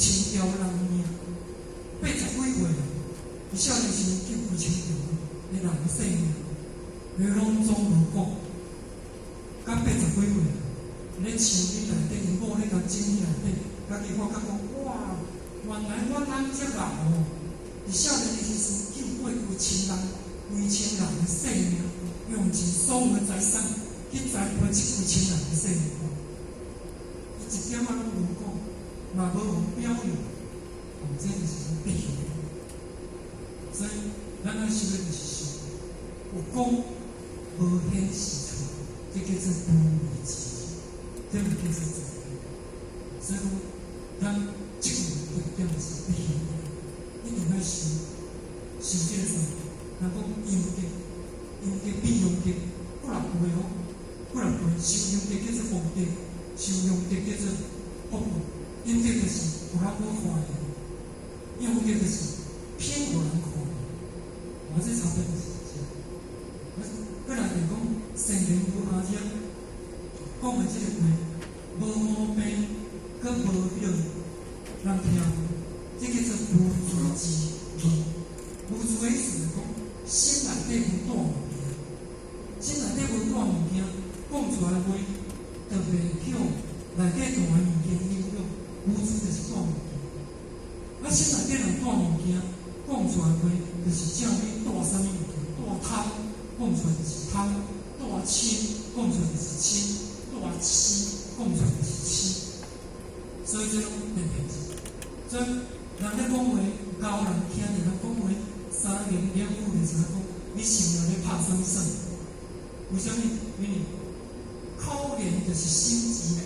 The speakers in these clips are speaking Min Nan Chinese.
千條人命，80幾歲，伊少年時救幾千條的人的性命，伊攏總無講。到80幾歲，咧樹林內底，𪜶某咧共整理內底，家己發覺講，哇，原來我翁遮老哦！佇少年的時陣救過幾千人、幾千人的性命，用盡所有的財產去栽培這幾千人的性命。伊一點仔攏無講，嘛無予表揚，哦，這就是必須的。所以，咱愛修的就是修有講無顯示出來，這叫做無義之，這毋叫做慈悲。所以講，咱這個重點是必須的，一定愛修修這個啥？人講陰德，陰德比陽德幾若倍哦，幾若倍。修陰德叫做福德，修陽德叫做福報。陰德就是予人好看的，陽德就是偏予人看的。啊，這差別就是這。啊，過來就講聖言有阿遮講的這個話，無毛病，閣無彼落人聽，這叫做無罪之義。無罪的意思是講，心內底無帶物件，心內底無帶物件，講出來的話就袂予內底大的物件影響。無罪就是帶物件。啊，心內底若帶物件，講出來的話就是照你帶啥物物件，帶貪，講出來就是貪；帶嗔，講出來就是嗔；帶痴，講出來就是痴。所以這攏變騙子。所以人咧講話，𠢕人聽著人講話，三言兩語就知影講，你心內咧拍啥物算？為啥物？因為口言就是心之苗，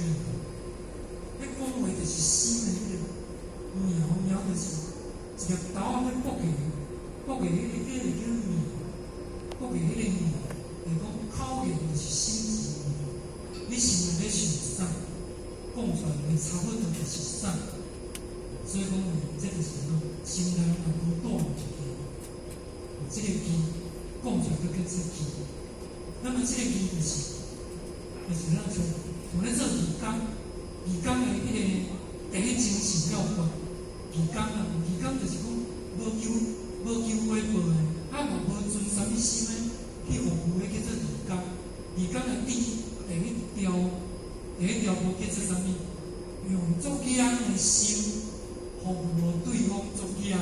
咧講話就是心的彼個苗，苗就是一粒豆仔咧卜起，卜起彼個叫苗，卜起彼個苗，就講口言就是心之苗。你心內咧想啥，講出來的差不多就是啥。所以講，這就是講心內若無帶物件，這個字講出來就叫做字。那麼這個字就是咱像像咧做義工，義工的彼個第一精神了懸。義工啊，義工就是講無求回報的，啊嘛無存啥物心的去服務的叫做義工。義工的第一條步叫做啥物？用足勇的心服務對方足勇的，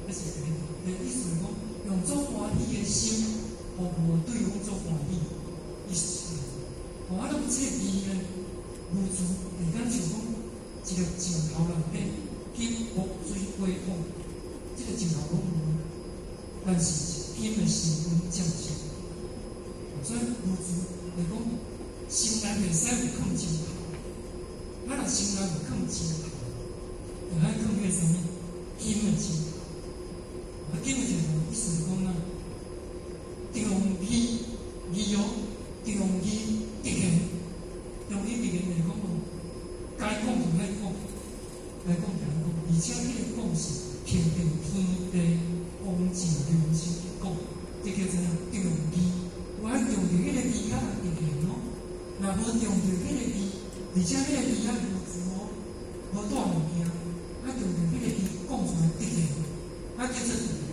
這是第一條。意思是講，用足歡喜的心服務對方足歡喜，意思是。哦，啊，那麼這個字呢，無字，就敢像講一個石頭內底金木水火風，這個石頭攏無，但是金的成分佔上。所以無字就講，心內袂使有囥石頭，啊，若心內有囥石頭，就愛囥彼個啥物金的石頭。啊，金的石頭意思是講啊，重義義哦，重義直言，重義直言就是講哦，該講就愛講，該講就愛講，而且彼個講是憑著天地公正良心去講，這叫做重義。有愛重著彼個義較直言哦，若無重著彼個義，而且彼個義較無字哦，無帶物件，啊重著彼個義講出來直言，啊叫做直言。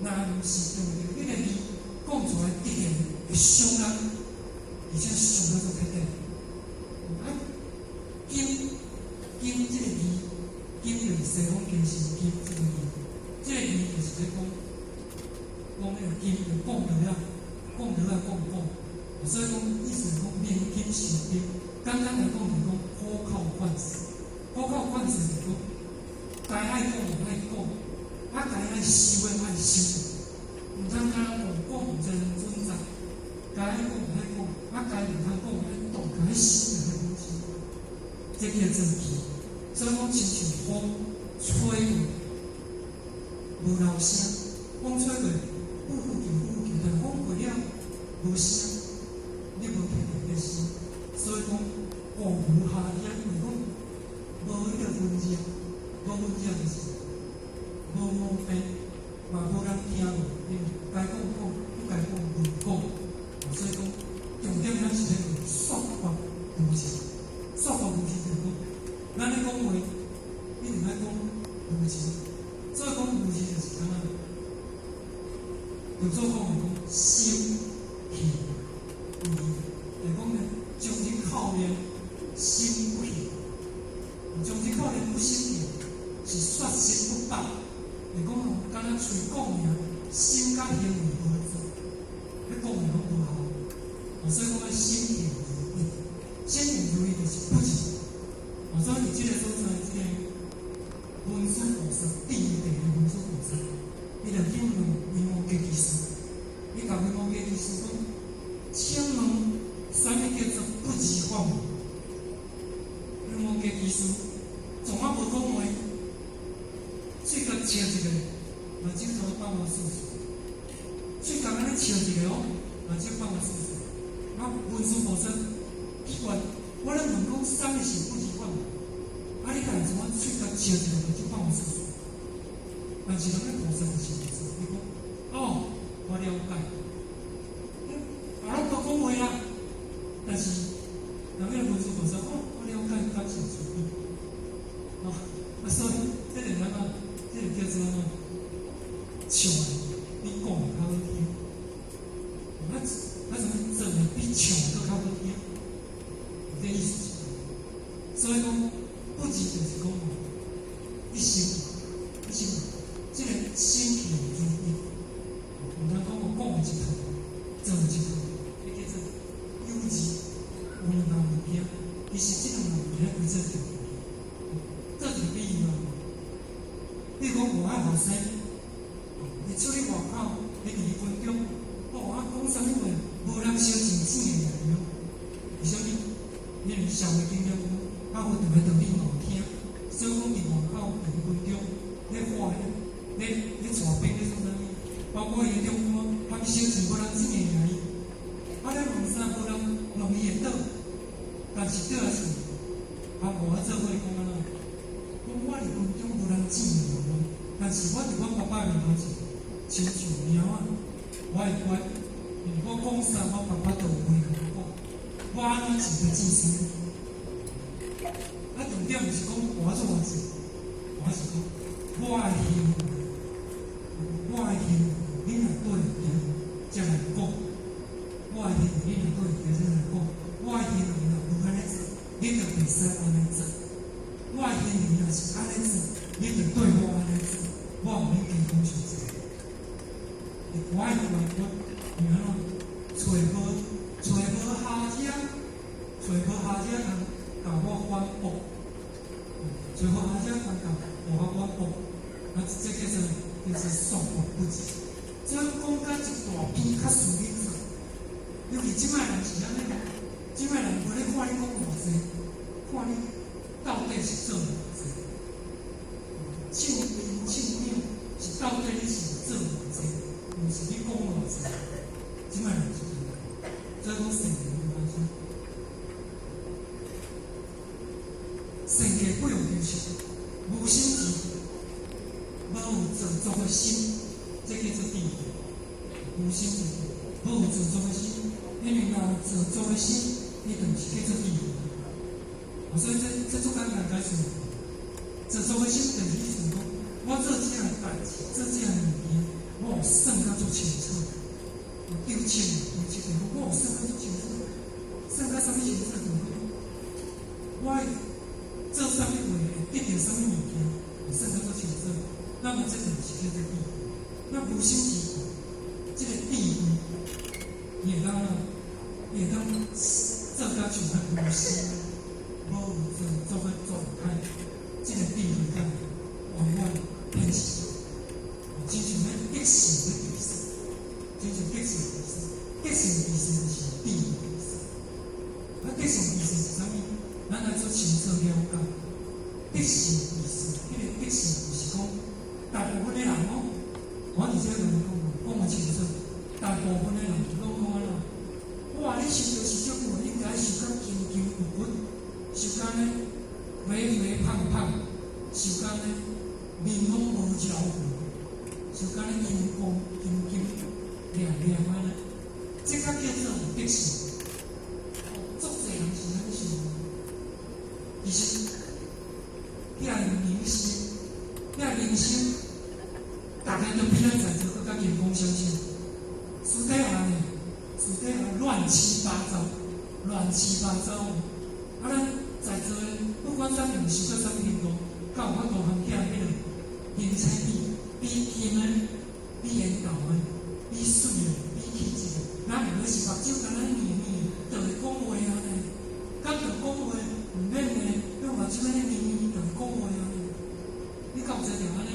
若毋是重著彼個義講出來直言，會傷人，而且傷得足徹底。啊，金金這個字，金就是西方金是金這個字，這個字就是咧講講彼個金就講落啊，講落啊講講，所以講意思是講明金受金，簡單來講就是講虎口勸世，虎口勸世就是講該愛講就愛講，啊該愛收的愛收，毋通干焦講講毋知準則，該愛講就愛講，啊該毋通講愛擋，該收就愛收，這叫做義。所以講親像風吹過，無留聲，風吹過，呼呼去呼呼去，但風過了無聲，你無聽著彼聲。所以講，哦無下遐，因為講無彼個痕跡，無痕跡就是無毛病，嘛無人聽無，因為該講講，不該講無講。所以講，重點咱是咧說法如是，說法如是就是講，咱咧講話，有字。所以講有字就是啥物？就做講的講心行如意，就是講呢，終日口念心不行，終日口念不心行，是說心不百。就是講哦，敢若喙講爾，心佮行為無做，彼講的攏無效。所以講愛心行如意，心行如意就是不二。所以佇這个所在，這个文殊菩薩，第一地的文殊菩薩，伊就去問維摩詰居士，伊共維摩詰居士講：請問啥物叫做不二法門？維摩詰居士從仔無講話，喙角笑一个，目睭都放予簌簌，喙角按呢笑一个哦，目睭放予簌簌。啊，文殊菩薩奇怪，我咧問講啥物是不二法門？啊，你敢會怎啊喙角笑一个，目睭放予簌簌？但是人咧菩薩就是菩薩，伊講哦，我了解。啊，攏無講話啦，但是人彼个文殊菩薩哦，我了解，感謝慈悲。哦，啊，所以這個按怎？這個叫做按怎？唱的比講的較好聽。啊，啊，什麼做的比唱的閣較好聽？這意思是。所以講，不二就是講一心，一心，這個心行如一。毋通講我講的一套，做的一套，彼叫做有字有兩項物件。其實這兩項物件規做重要。做一個比喻啊，比如講我愛後生，伊出去外口，伊佇軍中，哦，啊，講啥物話，無人相信錢的爾。為啥物？因為社會經驗講，啊，有兩個道理嘛有聽，所以講佇外口佇軍中，咧喊咧咧帶兵咧創啥物，包括伊的長官，他們相信無人錢的爾。啊，咧問啥無人容易會倒，但是倒來是，啊，無我做伙講按怎？講我佇軍中無人錢的爾，但是我佇阮爸爸面頭前，親像貓仔，我會乖，因為我講啥，我爸爸都有話共我講。我按怎錢就自私？啊，重點毋是講我做偌濟，我是講我的行為，我的行為，你若對會記，才來講。我的行為，你若對會記，才來講。我的行為若無按呢做，你就袂使按呢做。我的行為若是按呢做，你就對我按呢做，我毋免加講傷濟。我的乖乖，是按怎？揣無揣無下者，揣無下者通共我反駁，揣無下者通共我反駁，啊，這叫做叫做說話不二。所以講甲一大篇較順利做，尤其這擺人是按呢，這擺人無咧看你講偌濟，看你到底是做偌濟。唱兵唱將是到底你是做偌濟，毋是你講偌濟。這擺人是按呢，所以講善言有關係。善價不用就是無心智，無有造作的心，這叫做智慧。無心智，無有造作的心，因為若有造作的心，伊就毋是叫做智慧。所以這足簡單解釋。造作的心就是意思講，我做這項代誌，做這項物件，我有算甲足清楚。有丟清，丟清就是講，我有算甲足清楚，算甲啥物清楚？就是講，我做啥物話會得著啥物物件，有算甲足清楚。那麼這就是叫做智慧。那無心智，這個智慧，伊會當按怎？伊會當做甲像彼無心，無有造作的狀態，這個智慧才會圓滿顯示。親像彼得勝的意思，親像得勝的意思，得勝的意思就是智慧的意思。啊，得勝的意思是啥物？咱來做清楚了解。得勝的意思，彼個得勝就是講大部分的人哦，我佇這共你講，講予清楚。大部分的人攏講按怎？哇！你受著是足久，應該瘦甲筋筋骨骨，瘦甲呢肥肥胖胖，瘦甲呢面攏無焦糊，瘦甲呢銀光金金亮亮按呢，這較叫做有得勝。足濟人是按呢想的，其實遐個明星，遐遐人生，逐个都比咱在座閣較金光閃閃。私底下呢，私底下亂七八糟，亂七八糟。啊，咱在座的不管啥物修到啥物程度，敢有法度通寄彼个靈采比比金的、比緣投的、比媠的、比氣質的，咱會是目睭干焦眄眄，就會講話啊呢。敢著講話毋免呢，用目睭按呢眄眄就會講話啊呢。你敢有知著按呢？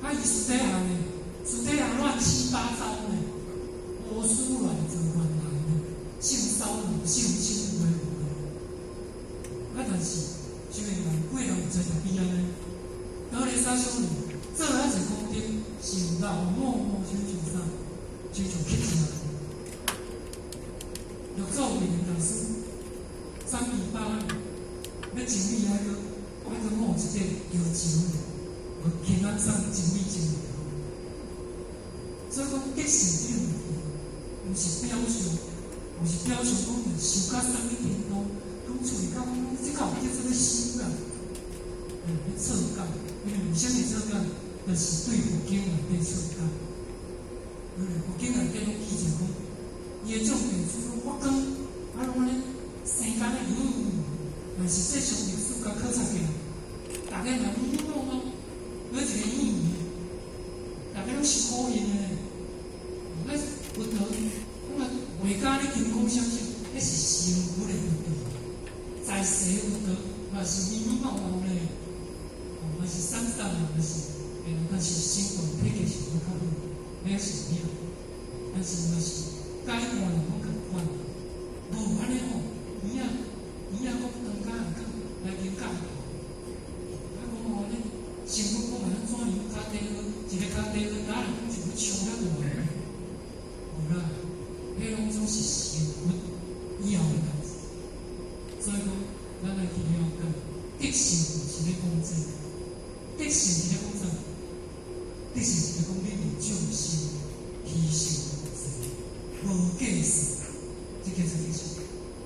啊，伊私底下呢，私底下亂七八糟呢，胡思亂做亂來呢，性騷擾、性侵有的無的。啊，但是修行人幾人有才調比按呢？倒咧啥小呢？做遐濟功德是老某某親像啥？親像乞食。六祖慧能大師三二八欲整理愛閣愛閣募一個藥錢，無平安送整理整理。所以講得勝這個物件，毋是表象，毋是表象講著修到啥物程度，講出去講這敢有叫做咧修啦？咧錯解，因為為啥物錯解？就是對佛經內底錯解。因為佛經內底攏記載講，伊的眾弟子攏發光，啊攏按呢生甲咧但是這上歷史共考察起來，逐个人拢拢每一個語，逐个攏辛苦𪜶的。啊，佛陀講啊，畫家咧金光閃閃，彼是成佛的佛陀。在世佛陀嘛是咪咪冒冒咧，嘛是散散嘛是，但是身段體格是較好，彼是有影。但是嘛是改觀攏仝款，無按呢吼，耳仔耳仔講當家人講來經教。啊，講吼呢，身軀講按怎樣跤底好，一个跤底好，哪人講像欲衝遐大个？無啦，彼攏總是成佛以後的代誌。所以講，咱來去了解，得勝毋是咧講這個，得勝是咧講啥？得勝是咧講你為眾生犧牲偌濟，無計算，這叫做得勝。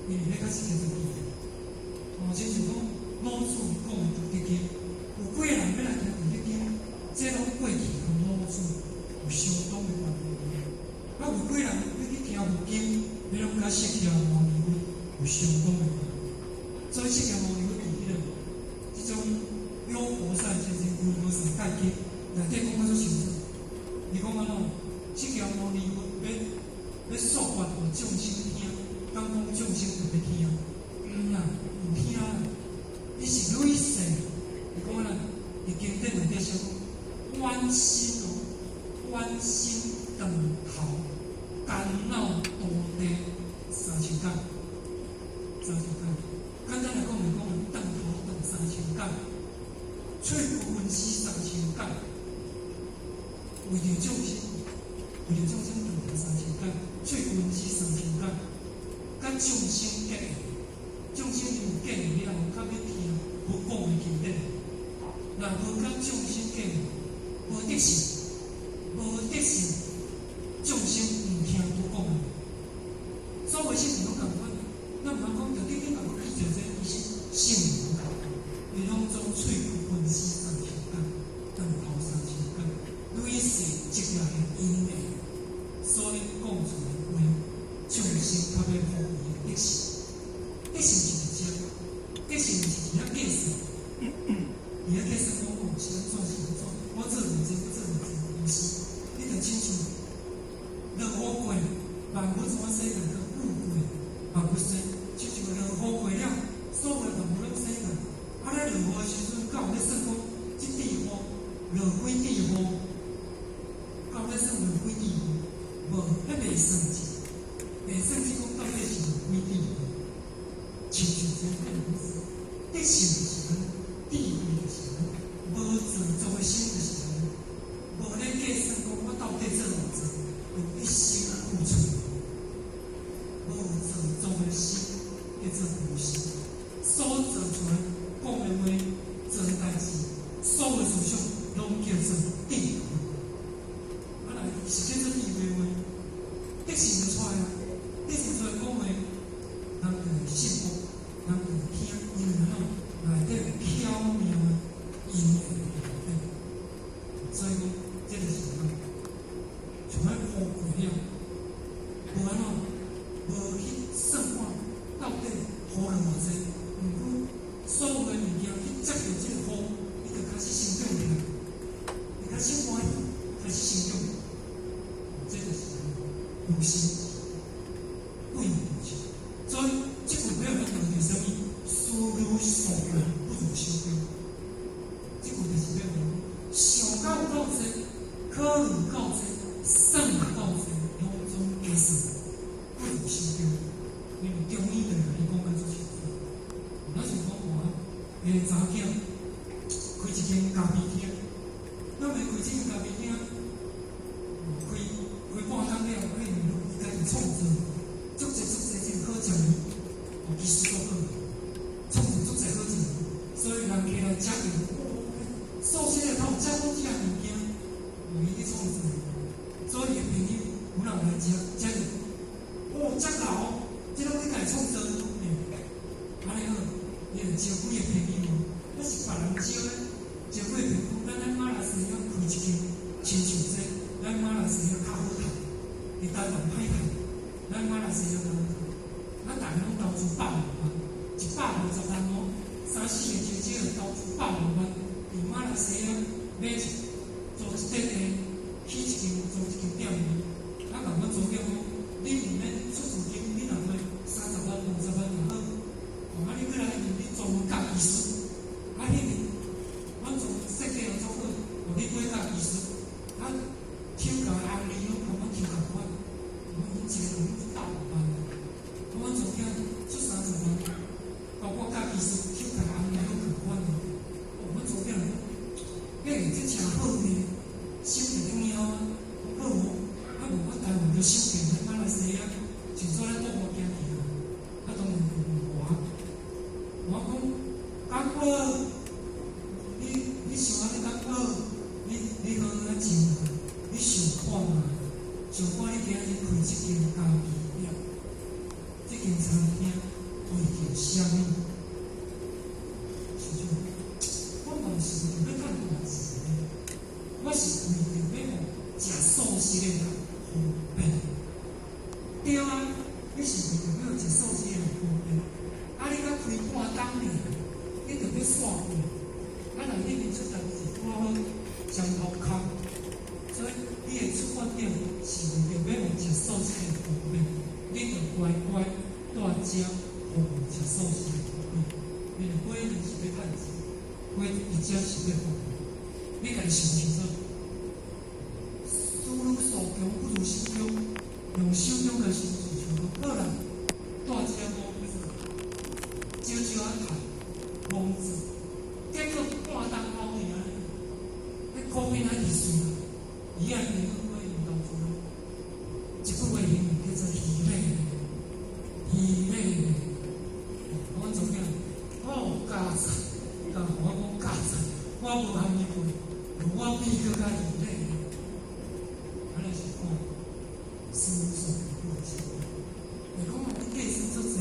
因為彼較是叫做智慧。哦，親像講老子講的《道德經》，有幾个人欲來聽《道德經》？這攏過去和老子有相當的關係。啊，有幾人欲去聽佛經？彼攏佮釋迦牟尼佛有相當的關係。所以釋迦牟尼佛佇彼個這種優婆塞就是優婆塞戒經內底講較足清楚。伊講按怎？釋迦牟尼佛欲欲說法予眾生聽，敢講眾生特欲聽？毋啦，毋聽啦。伊是累世，伊講按怎？佇經典內底寫講，剜心哦，剜心斷頭，肝腦塗地三千工，三千工。簡單來講，就講斷頭斷三千工，喙骨分屍三千工，為著眾生，為著眾生斷頭三千工，喙骨分屍三千工，佮眾生結緣，眾生有結緣了後，較欲聽佛講的經典。若無佮眾生結緣，無得勝，無得勝，眾生毋聽佛講的。所有聖人攏仝款，咱毋通講著你頂共記著這，其實聖人攏仝款，伊攏總喙骨分屍三千工，斷頭三千工，累世積落的因緣，所以講出來話，眾生較欲予伊的得勝，得勝是佇遮，得勝毋是佇遐計算，佇遐計算講哦是按怎是按怎，我做偌濟，我做偌濟，毋是，你著親像落雨過，萬物怎洗來閣雨過，萬物洗，親像落雨過了，所有萬物攏洗來。啊，咧落雨的時陣，敢有咧算講，這滴雨落幾滴雨？敢有咧算落幾滴雨？無，彼袂算計，袂算計講到底是落幾滴雨。親像這個意思，得勝就是按呢，智慧就是按呢，無造作的心就是按呢，無咧計算講我到底做偌濟，用一心付出，無造作的心叫做菩薩，所做出來講的話、做的代誌，所有思想攏叫做智慧。啊，若是叫做智慧話，得勝就出來啊，得勝出來講話，人就會信服，人就會聽，因為按怎內底有巧妙的因緣。伊個查某囝開一間咖啡廳，咱咪開這間咖啡廳，開開半工了，伊伊家己創造足濟足濟這個好食物，哦，技術足好，創造足濟好食物，所以人客來食著，哦，素食的頭食過這個物件，哦，伊去創造，所以伊朋友有人來食，食著，哦，遮𠢕，這攏你家己創造的，按呢好，伊就招幾個朋友，抑是別人招的，招幾個朋友，咱來馬來西亞開一間，親像這，咱馬來西亞較好趁，佇台灣歹趁，咱馬來西亞較好趁，咱逐家攏投資百五萬，150萬哦，三四個姐姐就投資百五萬，佇馬來西亞買一租一塊地，起一間租一間店面，啊，共阮查某囝講，你毋免出資金，你若買30萬、50萬就好。哦，啊，你過來彼邊，你專門教技術，啊，彼邊阮專門設計予足好，予你過教技術，啊，手共紅利攏共阮抽仝款，阮一個人一百五萬，啊，阮查某囝出30萬，包括教技術，手共紅利攏仝款。哦，阮查某囝就講，欸，這誠好呢，收錢了啊，好無？啊，無我台灣就收錢，馬來西亞，像說咱國外行去啊，啊，當然無我。我講，敢好？你想按呢敢好？你好好想，你想看嘛？想看你今日開這間咖啡店，這間餐廳為著啥物？親像我嘛毋是為著欲趁大錢的，我是為著欲予食素食的人方便。對啊，你是為著欲予食素食的人方便。啊！你才開半工爾，你著欲煞過。啊，若彼邊出代誌，拄仔好相頭空，所以你的出發點是為著欲予食素食的方便，你著乖乖蹛遮予食素食的方便。因為過一定是欲趁錢，過佇遮是欲方便。你家己想清楚。思慮所窮不如手中，用手中的心想講，好啦，蹛遮無少少仔趁，無做，結果半冬後爾，彼苦餅仔就碎啦。伊仔朋友過因投資咯，一句話形容叫做虛禮，虛禮。阮查某囝，哦，教菜，共我講教菜，我無通伊過，無我比伊閣較虛禮。按呢是看思索的過程。會講你計算足濟，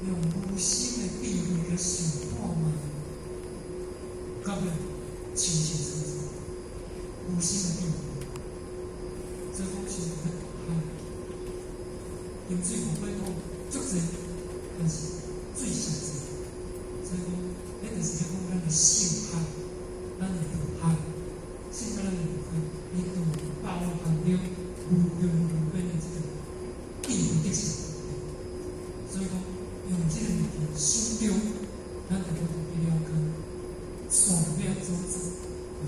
用無心的智慧來想看覓，到尾清清楚楚，無心的智慧，所以講是啊，飲水無過講足濟，但是水上濟，所以講，彼就是咧講咱的性愛，咱的欲愛，性愛咱的欲愛，伊就包含了無量無邊的這個智慧德性。所以講，用這個物件手中，咱就會去了解，線欲按怎做，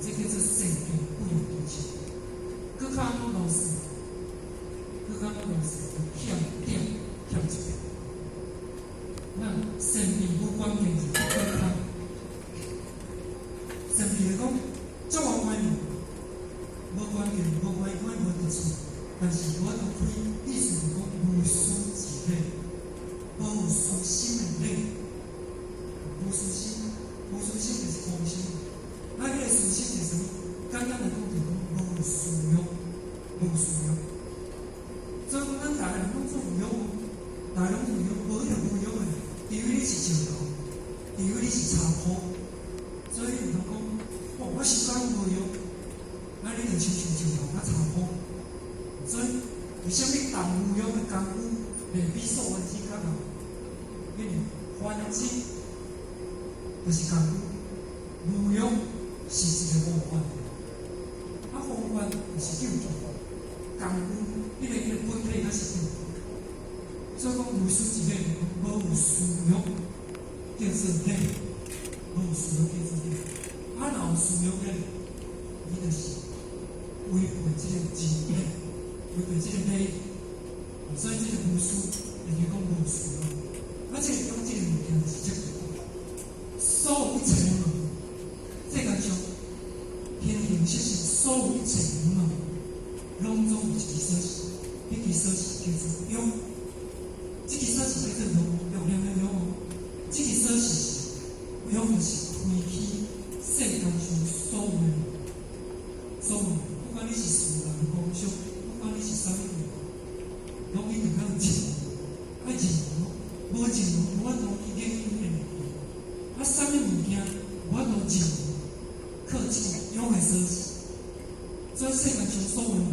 這叫做世間不用之處。閣較按怎落勢，閣較按怎落勢，就欠點欠一點。那善變無關鍵字閣較，善變來講，足偌關鍵，無關鍵，無關鍵無特殊，但是我都開意思是講無私之禮，無私心的禮，無私心，無私心就是空心。啊，彼個私心是啥物？簡單來講就是講無私欲，無私欲。所以講，咱逐个人攏做有欲，逐个攏有欲，無一定無欲的，除非你是石頭，除非你是柴箍。所以你毋通講，哦，我心肝攏無欲，啊，你就親像石頭佮柴箍。所以，為啥物動無欲的功夫袂比素還真較好？因為還真就是功夫，無欲是一個方法，啊，方法就是境界，功夫，彼個本體才是境界。所以講無私之禮，無有私欲，叫做禮；無有私欲叫做禮。啊，若有私欲咧，伊就是違背這個真理，違背這個禮。所以這個無私，就是講無私欲。啊，這個講這個物件是這個，所有一切。這支鎖匙叫做欲念的欲哦，這支鎖匙是欲就是開啟世間上所有的所有，不管你是私人工商，不管你是啥物攏一定要有認，愛認哦，無認無法度去研究彼个物件。啊，啥物物件無法度認，靠這个欲的鎖匙。所以世間上所有物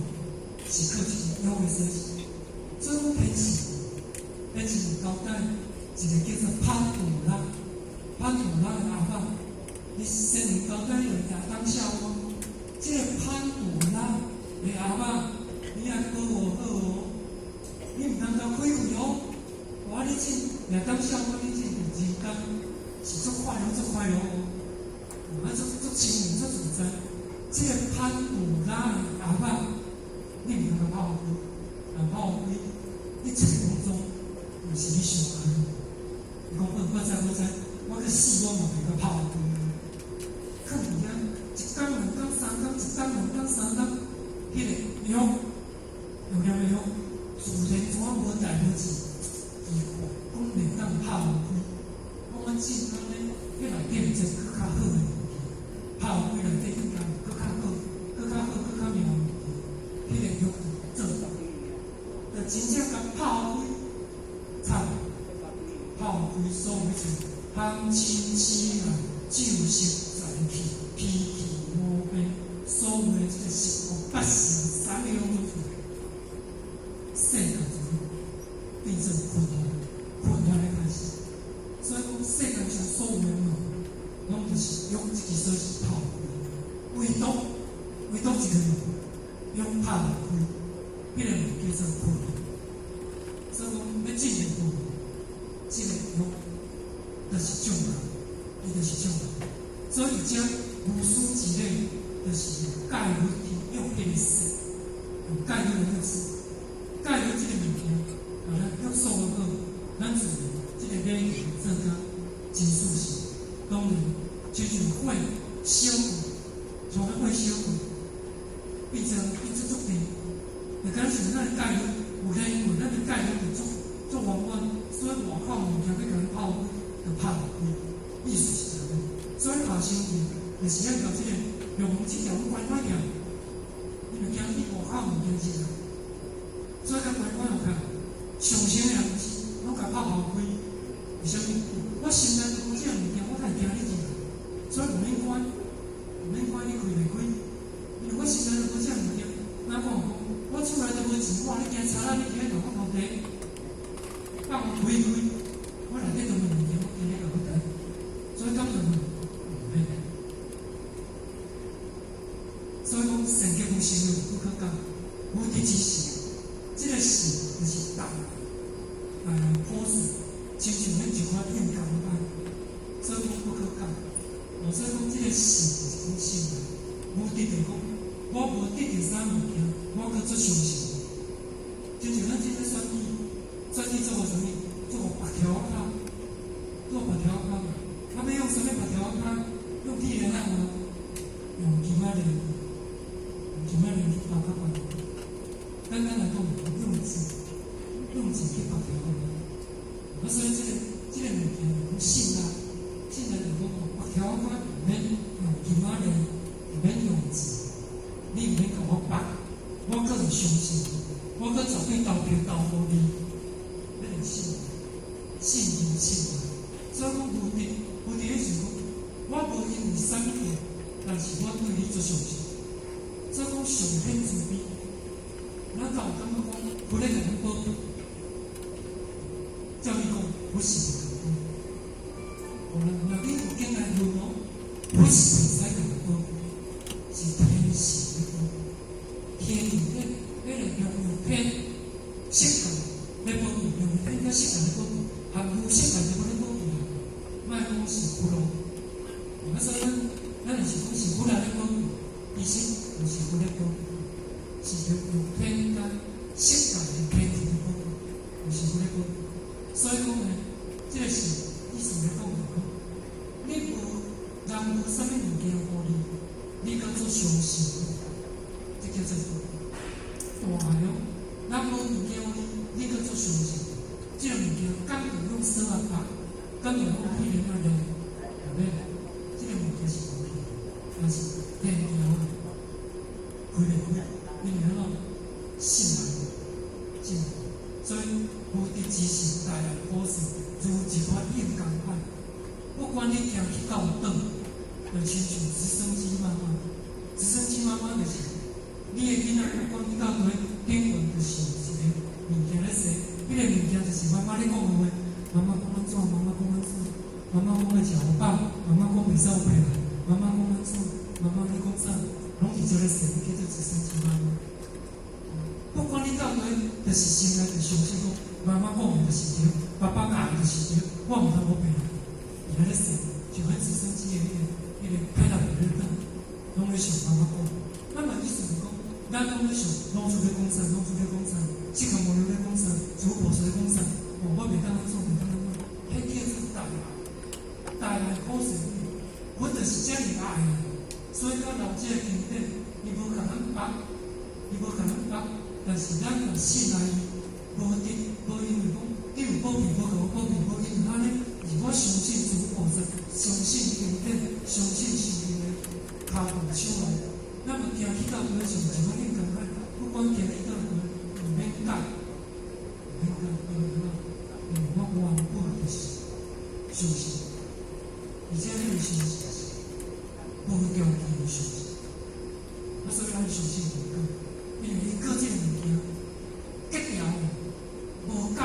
是靠這个欲的鎖匙。所以講天使，天使有交代一個叫做潘朵拉，潘朵拉的阿爸，伊先有交代予亞當夏娃，這個潘朵拉的阿爸，你愛保護好哦，你毋通共開開哦。哇！你這亞當夏娃，你這佇人間是足快樂、足快樂哦，啊，足足清明、足自在。這個潘朵拉的阿爸，你毋通共拍開，若拍開，一切攏總毋是你想按呢。伊講好，我知我知，我去死我嘛袂共拍開。囥佇遐，一工、兩工、三工，一工、兩工、三工，彼個欲，欲念的欲，自然怎無代無誌，奇怪，講袂當拍予開。講阮進安呢，彼內底有一個閣較好的物件，拍予開內底應該有閣較好、閣較好、閣較妙的物件，彼個欲就做到，就真正共拍予開，慘，拍予開所有一切貪嗔癡愛酒色財氣脾氣毛病，所有的這個十惡八善，啥物攏總出來，世界就變做混亂，混亂的開始。所以講，世間上所有的物，攏就是用這支鎖匙拍開，唯獨唯獨一個物，用拍毋開，彼個物叫做困。所以講，欲進入困，這個欲就是障礙，伊就是障礙。所以這無始之禮，就是用戒律去約彼個色，用戒律來約束，戒律這個物件，啊，咱約束好，咱自然這個禮儀做甲真舒適。當然，親像火燒過，像彼火燒過，變成變做足甜，就敢若像咱的戒律有練過，咱的戒律就足足圓滿，所以外口物件欲共咱拍開，就拍毋開，意思是按呢。所以拍傷氣，就是愛共這個欲望這條關關掉，因為驚去外口物件入來，所以共關關落較上升的人是攏共拍拋開，為啥物？我心內無這個物件，我哪會驚你入來？所以毋免關，毋免關你開袂開，因為我心內無這個物件。哪講講？我厝內都無錢，我你驚賊仔，你驚共我偷提，放我開開，我內底都無物件，我驚你共我提，所以感覺毋免。所以講，善結無行為不可講，無得之事，這個事就是大愛來普世，親像咱一款應共款，所以講不可講。哦，所以講這個事就是講心愛，無得就講，我無得著啥物件，我閣做相信。親像咱這個選舉，選舉做予啥物？做予白條仔跤，做白條仔跤嘛。啊，欲用啥物白條仔跤？用鐵鏈仔嗎？用金仔鏈，用金仔鏈去包較懸。簡單來講，用錢，用錢去縛條仔。啊，所以這個物件就講信啊，信啊就講縛條仔毋免用金仔鏈，毋免用錢，你毋免共我縛，我閣會相信，我閣絕對投票投予你，彼個信，信任信啊。所以講無得，無得的是講，我無因為啥物件，但是我對你足相信。所以講上天慈悲，咱敢有感覺講，佛咧共咱保庇？照理講，不是袂共講。哦，若你有經來問哦，佛是袂使共保庇，是天神咧保庇，天神咧彼個用有天色界咧保庇，用天佮色界咧保庇，含無色界就無咧保庇啊。莫講是佛咯，啊，所以咱咱若是講是佛來咧保庇，其實毋是佛咧保庇，是用天間色界的天神咧保庇，毋是佛咧保庇。所以講呢，這個是意思咧講就講，你無人無啥物物件予你，你閣做相信，這叫做大哦。人無物件予你，你閣做相信，這這个物件敢會用手仔拍，敢會用彼個仔練，後尾這个物件是無去，但是天橋開袂開，因為按怎信愛，信愛，所以無敵之心大愛普世，如一發應江海。不管你行去到佗，就親像直升機媽媽，直升機媽媽就是你的囡仔，不管去到佗，頂懸就是一个物件咧踅，彼个物件就是媽媽咧講的話，媽媽講按怎，媽媽講按怎，媽媽講愛食予飽，媽媽講袂使有屁來，媽媽講按怎，媽媽咧講啥，攏是這咧踅，叫做直升機媽媽。不管你到佗，就是心內就相信講，媽媽講的就是對，爸爸教的就是對，我毋通無屁來。伊咧踅，像彼直升機的彼个派來咧轉，攏咧想媽媽講。咱嘛意思是講，咱攏咧想，老師咧講啥，老師咧講啥，釋迦牟尼咧講啥，諸菩薩咧講啥，哦，我袂當按怎，袂當按怎，彼叫做大愛，大愛普世，我就是遮爾愛，所以講老這個經典，伊無共咱縛，伊無共咱縛，但是咱若信愛伊，無得，無因為講你有保庇，無共我保庇，無因為按呢，是我相信諸菩薩，相信經典，相信聖人的跤步手來，咱嘛行去到佗像一款應共款，不管行去到佗，毋免改，毋免改，因為按怎？因為我原本就是相信，而且彼個相信是無條件的相信。啊，所以咱相信因果，因為因果這個物件結牢的，無改，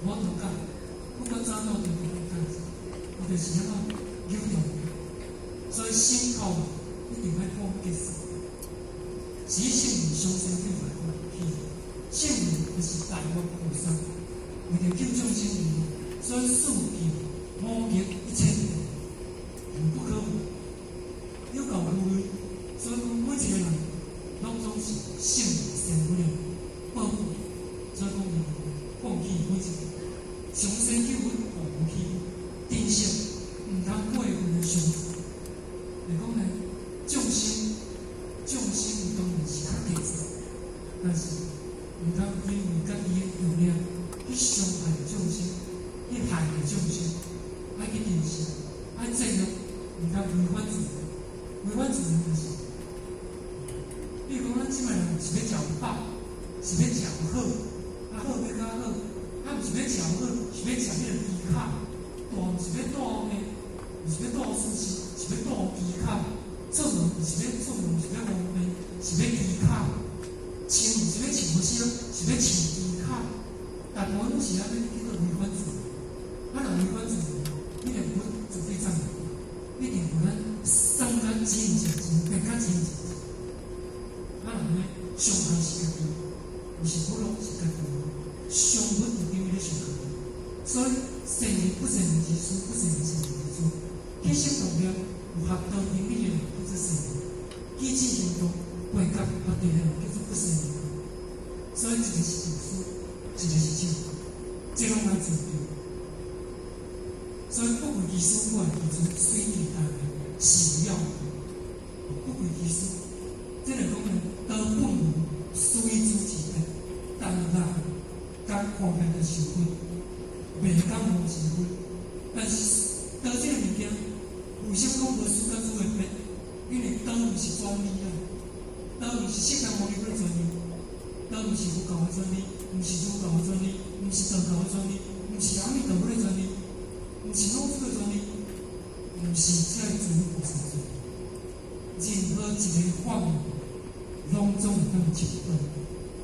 無法度改，不管怎到底都欲改，伊就是按怎扭動。所以心口一定愛講結束，是聖人上生救來講起，聖人就是大願菩薩，為著救眾生而，所以四境五劫一切不可有夠無畏，所以講每一個人攏總是聖人善無量寶貴，所以講放棄每一個上生救佛放棄珍惜，毋通過分的相處。來講呢，眾生眾生當然是較低層，但是毋通因為家己的欲念去傷害眾生，去害眾生，愛去珍惜，愛節約，毋通違反自然。違反自然就是，比如講，咱這擺人是欲食飽，是欲食好，啊好欲較好，啊毋是欲食好，是欲食彼个豬腳，大毋是欲大面，毋是欲大壽司，是欲大豬腳。出門毋是欲出門，毋是欲方便，是欲豬腳。穿毋是欲穿無少，是欲穿豬腳。大部分攏是按呢叫做違反自然。啊，若違反自然，一定不絕對漲，一定予咱省較錢毋是錢，變較錢毋是錢。啊，人呢，傷害是家己，毋是不樂是家己，傷佛就等於咧傷家己。所以善人不善人之事，不善人善人之處。起心動念有合道義的人叫做善人，舉止行動背合法的人叫做不善人。所以一個是自私，一個是正，這攏愛注意。所以不為其私，不愛其主，隨地大願是要。不為其私，這個講呢，道本無師與主之別，但人甲看見的受分，袂當無之分。但是道這個物件，為什麼講無師佮主的別？因為道毋是專利啊，道毋是釋迦牟尼佛的專利，道毋是佛教的專利，毋是儒教的專利，毋是道教的專利，毋是阿彌陀佛的專利，毋是老子的專利，毋是這個諸菩薩專利。任何一個法門，攏總會當證道。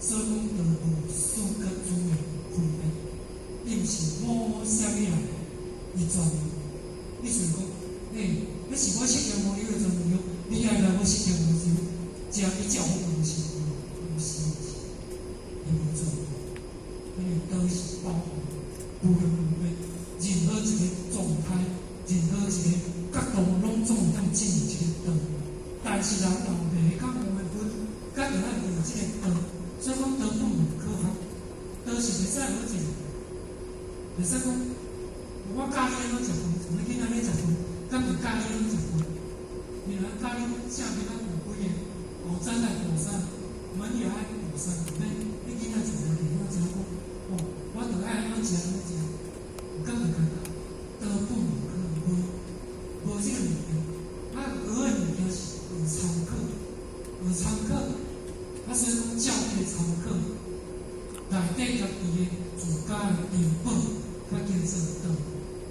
所以講道無師佮主的分別，伊毋是某啥物人伊專利。意思講，欸，彼是我釋迦牟尼的專利哦，你愛來我釋迦牟尼食伊食我毋是，毋是，伊無專利，因為道是包含無量無邊，任何一個狀態，任何一個角度，攏總會當進入這個道。但是人若袂較無的佛，較著愛用這個道，所以講道本無可學，道是袂使學一個，袂使講我教你按怎食飯，像你囡仔咧食飯，敢就教你按怎食飯？你若教你正面仔有幾个，後仔愛大聲，門牙愛大聲，免你囡仔食了就會知影講，哦，我著愛按怎食按怎食，有敢無簡單？道本無可能無無這個物件，啊，學的物件是學參考，學參考，啊，所以講照摕參考，內底家己的自家的根本較叫做道，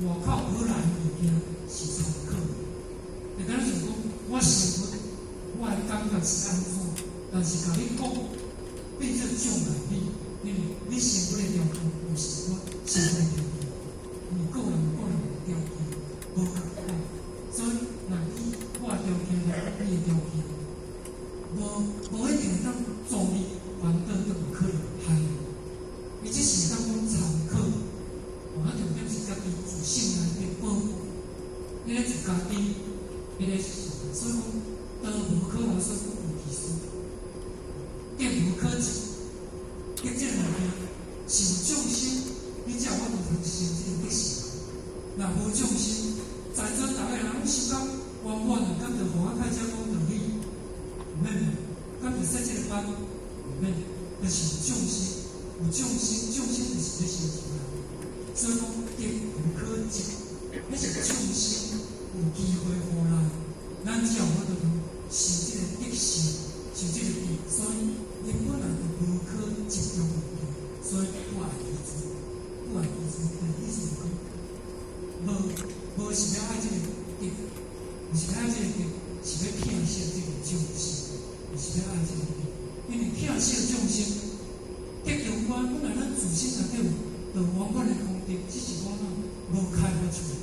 外口學來的物件是參考。就敢若像講，我生活我的感覺是按怎，但是共你講變做障礙你，因為你生活的條件毋是我生活的條件，因為個人有個人的條件無仝款，所以若以我的條件來講你的條件，無無一定會當助你還倒都有可能害你。伊只是會當講參考，哦，啊重點是家己自性內底保護，你咧自家己，彼个是，所以講道無可奈說有其事，德無可證，德這個物件是有眾生，你才有法度通成這個德性。若無眾生，在座逐个人攏修甲圓滿啊，敢就予我開始講道理？毋免，敢就設這個班？毋免，就是有眾生，有眾生，眾生就是咧修行啊。所以講德無可證，彼是眾生有機會予咱，咱才有法度通修這個德性，修這個德。所以伊本來就無可執著物件，所以不愛其事，不愛其事，的意思是講，無無是欲愛這個德，毋是欲愛這個德，是欲疼惜這個眾生，毋是欲愛這個德。因為疼惜眾生，得著圓本來咱自身內底有著圓滿的功德，只是講咱無開發出來。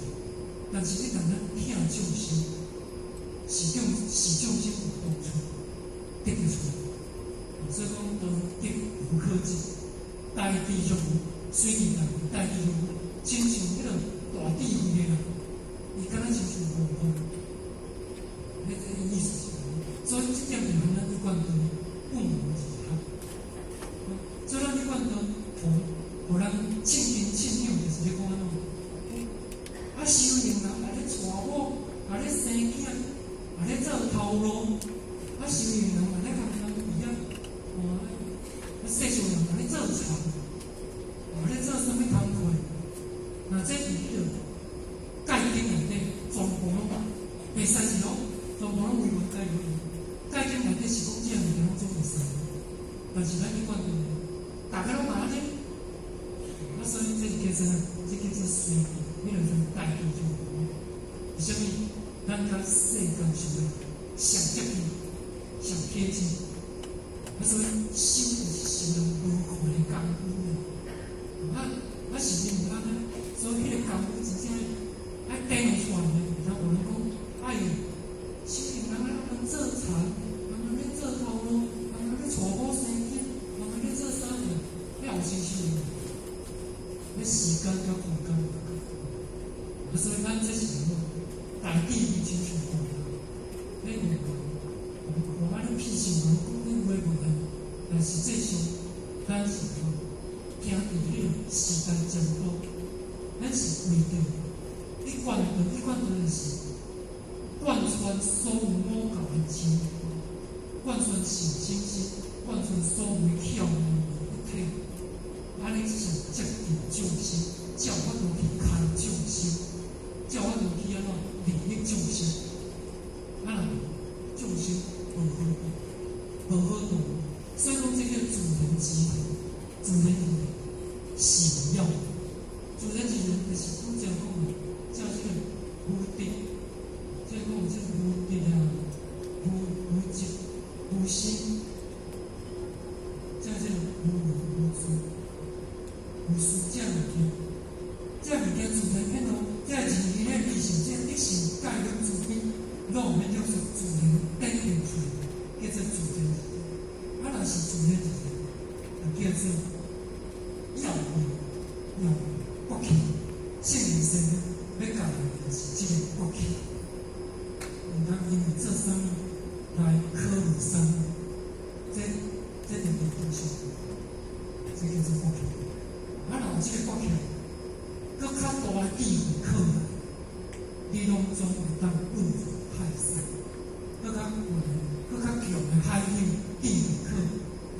但是一旦咱疼眾生，是眾是眾生有幫助，得著出來。所以講，道德無可證，大智若愚，隨智大大智若愚，親像彼個大智慧的人，伊敢若親像悟空，彼個意思是按呢。所以這點就和咱一貫道不謀而合。所以咱一貫道，予咱親近信仰，就是咧講按怎？啊，修行人來咧娶某，來咧生囝，來咧做頭路，啊，修行人來咧共人比啊，哦，啊，世俗人來咧做田，來咧做啥物工課？若這佇彼個戒經內底，全部攏袂使是攏，全部攏違反戒律。戒經內底是講這個物件攏總會使，但是咱一貫道，逐个攏嘛按呢，啊，所以這是叫做啥？這叫做隨智，彼個叫大智若愚。為啥物？咱佮世間上的上接近、上貼近。啊，所以修就是修人無看的功夫啊。啊，是因為按呢，所以彼個功夫真正愛展現出來呢。會當有人講，哎喲，修行人啊，人做田，人咧做頭路，人咧娶某生囝，人咧做啥物，遐有真修行。彼時間佮空間無仝。啊，所以咱這是啥物？大智慧親像看，咧無共，看按呢屁想人講咧話無共，但實際上咱是啥？行佇彼個時間前途，咱是為著一貫道，一貫道就是貫穿所有五教的精華，貫穿善生心，貫穿所有的巧妙一體，按呢上接近眾生，才有法度去開眾生，才有法度去按怎利益眾生。啊，若無眾生無好度，無好度，所以講這叫自然之緣，自然而然是要，自然而然就是拄才講的，照這個無德，這講的這個無德啊，無無執、無心，這這個無為無助、無私這物件，這物件自然變喏，這仁義禮智信，這德性教育慈悲，攏有免叫做自然展現出來，叫做自然。啊，若是自然而然，就叫做要命，要命，國氣。聖人先欲教的就是這個國氣。毋通因為做啥物來考慮啥物，這這就袂正常，這叫做國氣。啊，若有這個國氣，閣較大的智慧考來，你攏總會當穩住海勢。閣較懸、閣較強的海湧智慧考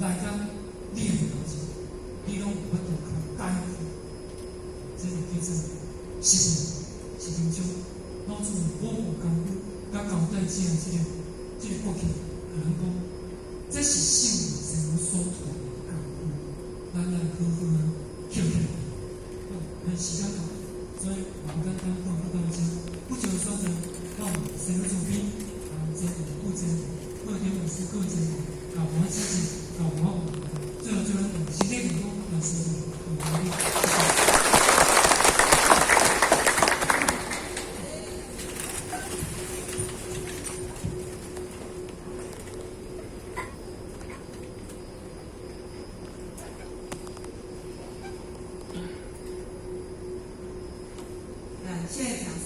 來到你的面前，你攏有法度較解決。是是平常老子的保護功夫，佮交代這樣這個過去，共咱講，這是聖靈聖母所傳的功夫，咱來好好啊捡起來。好，咱時間到，所以無簡單報告到這。不久所在，到聖母厝邊，啊，這負責各點老師各責，教我指示，教我，最後最後，身體健康，萬事如意。感謝講師。